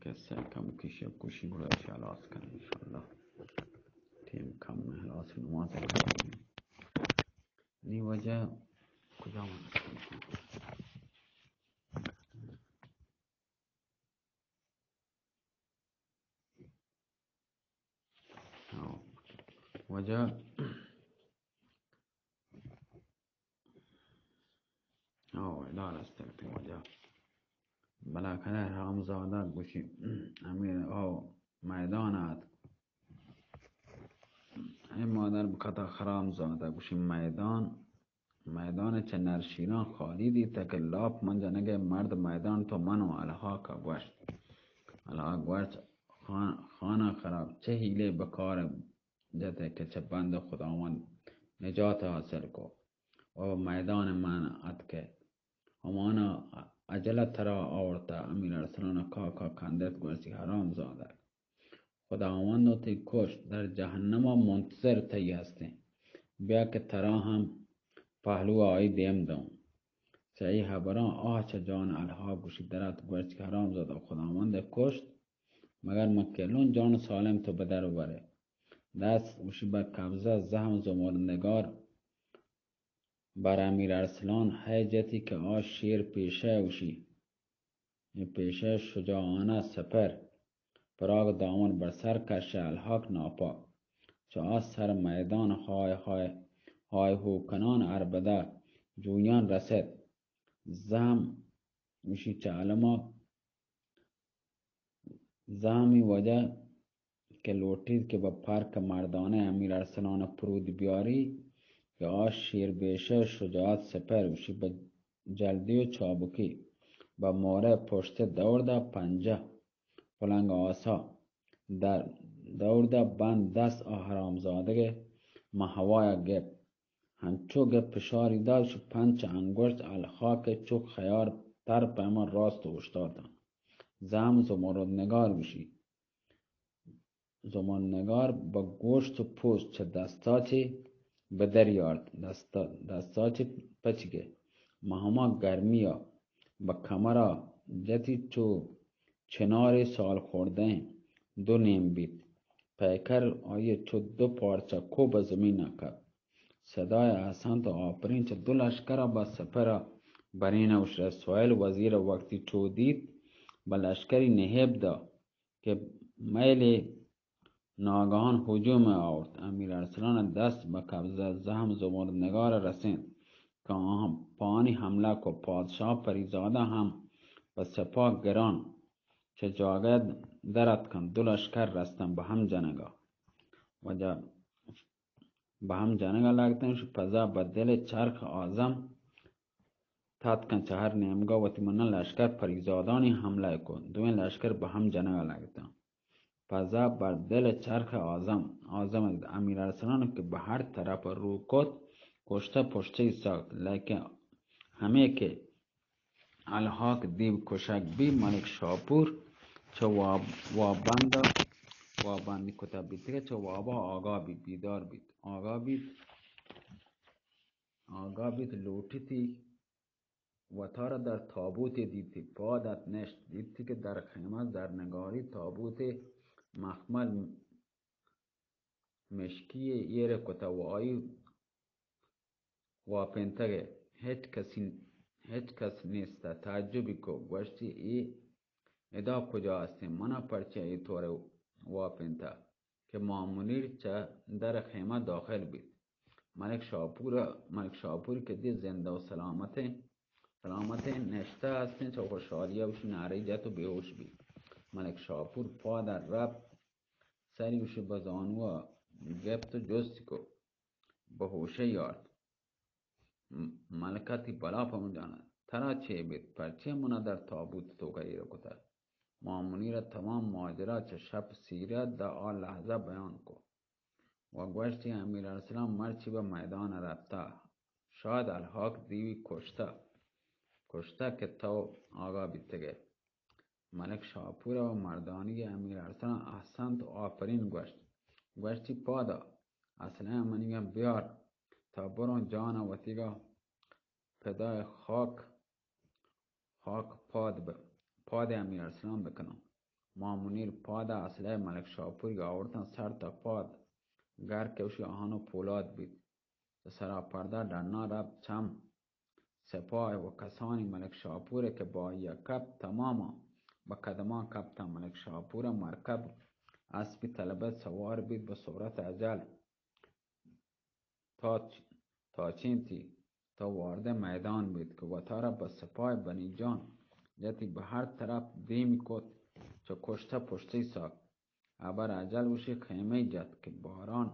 کسہ کم کشی کشی گڑا شالاس کن انشاءاللہ. ٹیم کم ہے، ہلاس نماز ہے. نی وجہ کجا من؟ ہاں، وجہ، ہاں، ادا رستگ تئی وجہ. بلا کنے حرام زادہ گوشی، امیر او میدان آت. اے مادر بکتا حرام زادہ گوشی، میدان میدان چہ نرشیراں خالی دیتہ کہ لاپ من جنگئے مرد میدان تو من و الحاق ء گوشت. الحاق گوشت، خان، خانہ خراب، چہ حیلے بکار جتہ کہ چہ بند خداوند نجات حاصل کو و میدان من اتکہ. ہمانا اجل ترا آورتہ. امیر ارسلان کاکا کندت گوشتی، حرام زادہ، خداوند و تئی کشت در جہنم ء منتظر تئی ہستیں. بیا کہ ترا ہم پہلو آئی دیم دوں. چہ اے ہبراں آہ چہ جان الہا گوشی درات گوشت کہ حرام زادہ، خداوند ء کشت، مگر من کلون جان سالم تو بدر برے. دست گوشی بہ قبضہ زہم زمردگار بر امیر ارسلان ہے جتی کہ آ شیر پیشہ گوشی. اے پیشہ شجاعانہ سپر پراگ دامن بر سر کشہ الحاق ناپاک چہ آ سر میدان ہائے ہائے، ہائے ہو کنان اربدہ جویان رست. زہم گوشی چہ الما زہمی وجہ کہ لوٹیت کہ بہ پرک مردانہ امیر ارسلان پرود بیاری کہ آ شیر بیشہ شجاعت سپر گوشی بہ جلدی و چابکی بہ مورہ پشت دور دا پنجہ پلنگ آسا در دور دا بند دست آ حرامزادگ مہ ہوایا گپت. ہنچو گپ پشاری داشت، پنچ انگشت الخاک چک خیار تر پیما راست اوشتاتاں. زہم زمرد نگار گوشی. زمرد نگار بہ گوشت و پوست چہ دستا چہ بدریارت، دستا، دستا چہ پچگہ. مہ ہما گرمیا بہ کمرا جتی چو چنارے سال خوردہ دو نیم بیت. پیکر آئی چو دو پارچہ کو بہ زمین کپت. صدای احسنت و آفرین چہ دو لشکر ء بہ سپر ء برین ء گوشت. سہیل وزیر ء وقتی چو دیت، بہ لشکری نہیب دا کہ میل ناگہان ہجوم ء آورت. امیر ارسلان ء دست بہ قبضہ زہم زمرد نگار ء رسینت کہ آہاں پانی حملہ کو. پادشاہ پریزادہ ہم بہ سپاہ گران چہ جاگہ در اتکن. دو لشکر رستن بہ ہم جنگا. وجہ بہ ہم جنگ ء لگتن، پزا بہ دل چرخ اعظم تاتکن چہ ہر نیمگا وتی منن لشکر پریزادانی حملہ کو. دوئیں لشکر بہ ہم جنگ ء لگتن. پزا بہ دل چرخ اعظم، اعظم امیر ارسلان کہ بہ ہر طرف رو کت، کشتہ پشتی سخت، لیکن ہمے کہ الحاق دیو کشگ بی، ملک شاپور چہ واب، واب بند، واب بندی کتہ بیت کہ چہ وابا آگاہ بیت، بیدار بیت، آگاہ بیت، آگاہ بیت، لوٹیتی وتارا در تابوتے دیتی، پاد ات نشت، دیتی کہ در خیمہ زرنگاری تابوتے مخمل مشکی ء ایر کتہ و آئی واپینتگ ء ہچ کسی، ہچ کس نیست ء تعجبی کو، گوشتی، اے ادا کجا استیں؟ منا پرچہ اے طور واپینتہ کہ ماہ منیر چہ در خیمہ داخل بیت؟ ملک شاپور ء، ملک شاپور کہ دی زندہ و سلامتیں، سلامتیں نشتہ استیں، چہ خوشحالی ء وشی نعرہ جت و بیہوش بیت. ملک شاپور پاد ء رپت، سری گوشی بہ زانو ء گپت و جست کو، بہ ہوشی آرت. م-، ملکہ تئی بلا پہ من جان ء، ترا چے بیت؟ پرچے منا در تابوت توکا ایر کتگ؟ ماہ منیر ء تمام ماجرا چہ شپ سیرت دا آ لحظہ بیان کو و گوشتی، امیر ارسلان مرچی بہ میدان ء رپتہ، شاید الحاق دیوی کشتہ، کشتہ کہ تو آگاہ بیتگ ئے. ملک شاپور ء مردانی امیر ارسلان احسنت و آفرین گوشت. گوشتی، پادا اسلحہ منیگا بیار، تا بروں جان ء وتیگا فدای خاک، خاک پاد ب-، پاد امیر ارسلان بکنوں. ماں منیر پاد ءَ اسلحہ ملک شاپوری آورتاں سر تا پاد، گر کہ وشی آہان و پولاد بیت. چہ سرا پردا ڈنا رپت چم سپاہ و کسانی ملک شاپور ءَ کہ با آئی ءَ کپت، تماماں بہ قدمان کپتاں. ملک شاپور ءَ مرکب اسپی طلبت سوار بیت بہ سرعت اجل. تا چ-، تا چینتی تا وارد میدان بیت کہ وتارا بہ سپاہ بنی جان جتی، بہ ہر طرف دیمی کت، چہ کشتہ پشتی ساک. ابر اجل وشی خیمہ جت کہ باران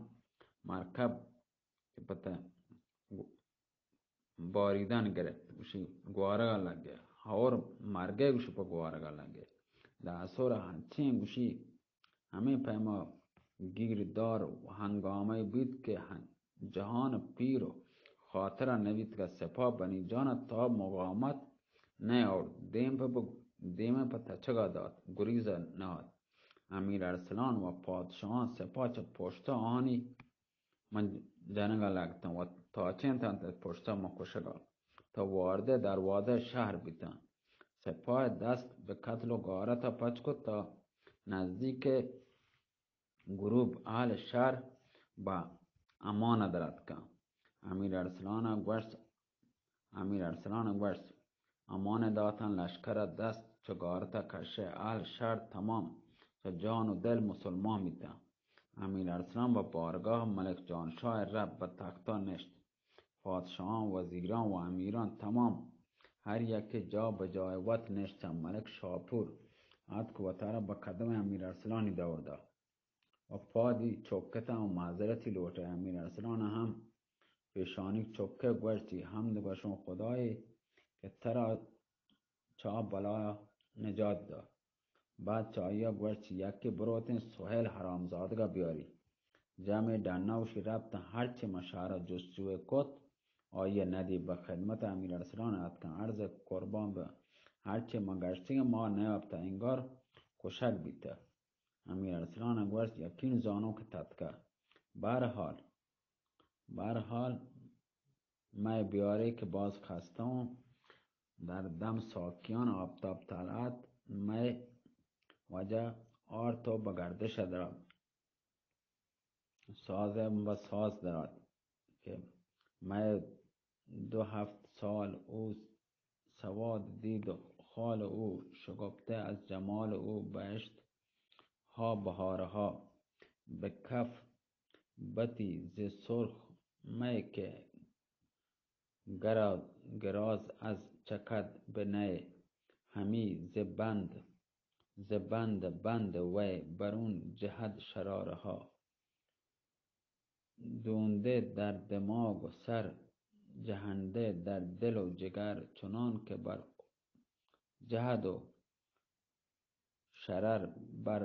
مرکب کہ پتہ باریدن گرفت، گوشی گوارگا لگے، ہور مرگے گوشی پہ گوارگا لگے. داسور ہنچیں گوشی ہمے پیما گیردار و ہنگامہ بیت کہ ہن-، جہان پیر و خاطرا نبیت کہ سپاہ بنی جانا تا مقاومت نہ آورت، دیم پہ ب-، دیم پہ تچگا دات، گریز نہ آت. امیر ارسلان و پادشاہان سپاہ چہ پشت آنی من جنگ ءَ لگتاں و تاچینتاں تہ پشت ءَ من کشگ ءَ. تہ وارد ءِ دروازہ شہر بیتاں. سپاہ ءِ دست بہ قتل و غارت ءَ پچ کت تا نزدیک گروب اہل شہر بہ امان ءَ دراتکاں. امیر ارسلان ءَ گوشت، امیر ارسلان ءَ گوشت، امان ءَ داتاں لشکر ءَ دست چہ غارت ءَ کشے اہل شہر تمام چہ جان و دل مسلمان بیتاں. امیر ارسلان بہ بارگاہ ملک جان شاہ رفت، بہ تختا نشت. پادشاہان، وزیران و امیران تمام ہر یکے جا بہ جای وت نشتن. ملک شاپور اتک وتارا بہ قدم امیر ارسلانی دور دات و پادی چکتن و معذرتی لوٹے. امیر ارسلان ہم پیشانی چکے گوشتی، حمد گوشوں خدائے کہ ترا چہ آ بلایا نجات دات. بعد چہ آئیا گوشت، یکے بروتیں سہیل حرامزادگا بیاری. جمع ڈنا وشی رپتن، ہرچے ما شہرا جستجوئے کت، آئیا ندی. بہ خدمت امیر ارسلان اتکن، عرض قربان بہ، ہرچے ما گشتگیں ما نیاپتہ، انگار کشگ بیتہ. امیر ارسلان گوشت، یقین زانوں کہ تتکہ. بہرحال، بہرحال، مئے بیارے کہ باز خستہ اوں، در دم ساکیان آپتاب طلعت، مئے وجہ آرت و بہ گردش درات، ساز بہ ساز درات کہ مئے دو ہفت سال او سواد دید، خال او شگفته از جمال او بہشت ها بہارها، بہ کف بتی ز سرخ مئے کہ گرا-، گراز از چکد بہ نئے، ہمی ز بند، ز بند بند وئے برون جہد شرارها. دونده در دماغ و سر، جهنده در دل و جگر، چنان که بر جهد و شرر بر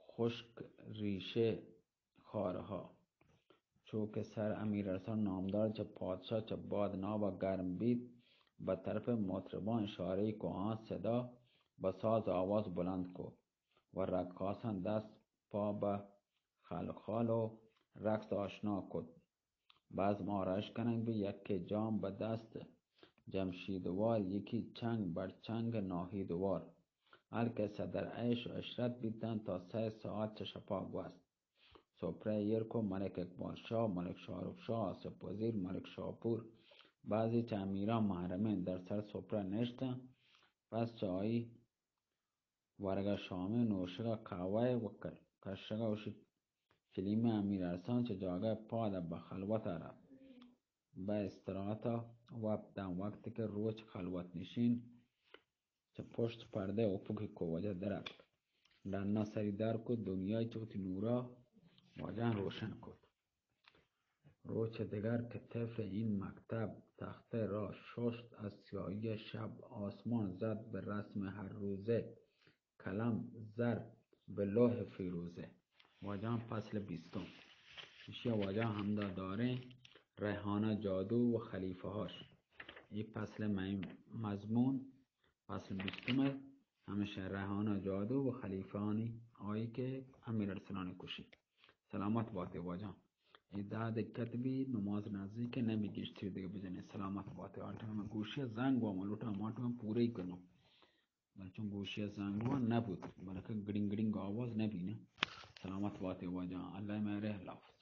خشک ریشه خارها. چو که سر امیر ارسلان نامدار چه پادشاه چه باد نابا گرم بیت، به طرف مطربان اشاره کو، آن صدا به ساز آواز بلند کو. و رقاصان دست پا بہ خلخال و رقص آشنا کت. بزم آرایش کنگ بی، یکے جام بہ دست، جمشیدوار یکی چنگ بر چنگ ناہیدوار. ہر کس در عیش و عشرت بیتن تا سئے ساعت چہ شپا گوست. سپرہ ایر کو، ملک اقبال شاہ، ملک شاہ رخ شاہ، آصف وزیر، ملک شاپور، بعضی چہ امیران محرمین در سر سپرہ نشتن. پس چہ آئی ورگا شامے نوشگا قہوہ و ک-، کشگا وشی کلیم امیر ارسلان چہ جاگہ پادا بہ خلوتا رفت. بہ استراحتا وپت داں، وقتی کہ روچ خلوت نشین چہ پشت پردہ اپکی کو، وجہ دراتک. ڈنا سری در کت، دنیای چہ وتی نورا واجہان روشن کت. روچ دگر که طفل این مکتب، تخته را شست از سیاهی شب، آسمان زد به رسم هر روزه، قلم زر به لوح فیروزه. واجهان فصل بیستم. ایشی واجهان همدا داریں ریحانه جادو و خلیفه هاش. این فصل مهم-، مضمون فصل بیستم ء ہمیشہ ریحانہ جادو و خلیفہانی آئی کہ امیر ارسلانی کشی. سلامت باتے واجہ. اے دہ دقت بی، نماز نزدیک نبی، گیشتر دگہ بجنے. سلامت باتے. آٹم گوشی زنگ و ملوٹا ماٹم پورے کنو. بلے چون گوشی ءَ زنگ وا نہ بوت، بلکہ گڑنگ گڑنگ آواز نہ بی نا۔ سلامت باتے واجہ، اللہ مہرے، اللہ حافظ۔